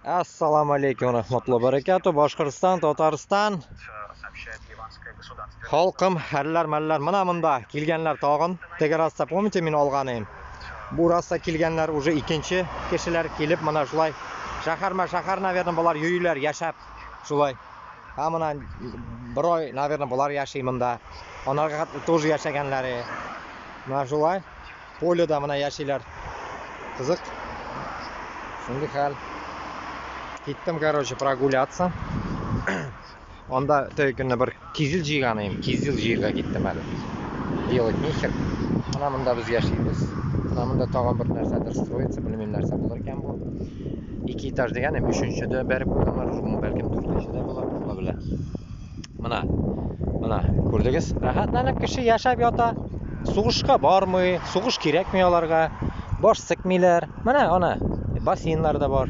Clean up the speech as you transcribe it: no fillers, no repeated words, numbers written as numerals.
Assalomu alaykum rahmatullohi barakatuh. Boshqirdiston, Tatariston. Xalqim, hallar mallar mana bunda kelganlar tog'in. Теге разда, помните, men olganim. Bu разда kelganlar уже ikkinchi kishilar kelib mana shulay shaharma shahar, наверное, bular yuriylar yashab shulay. Ha, mana bir oy, наверное, bular yashay bunda. Onarga тоже yashaganlari. Mana shulay поле da mana yashaylar. Qiziq. Shunday hal. Ketdim, короче, прогуляться. Onda теге bir кизил jiyganim, кизил jiyga ketdim hali. Делать нехер. Mana bunda biz yashaymiz. Mana bunda tag'in bir narsadir строится, bilmayman narsa bo'lar ekan bu. Ikki этаж deganim, uchinchida berib qo'yganlar, balkim to'rtinchida bo'lar, Xudo bilar. Mana mana ko'rdingiz? Rahatlanib kishi yashab yota. Sug'ushga bormay, sug'ush kerakmi ularga? Bosh sikmaylar. Mana ana basseynlar da bor.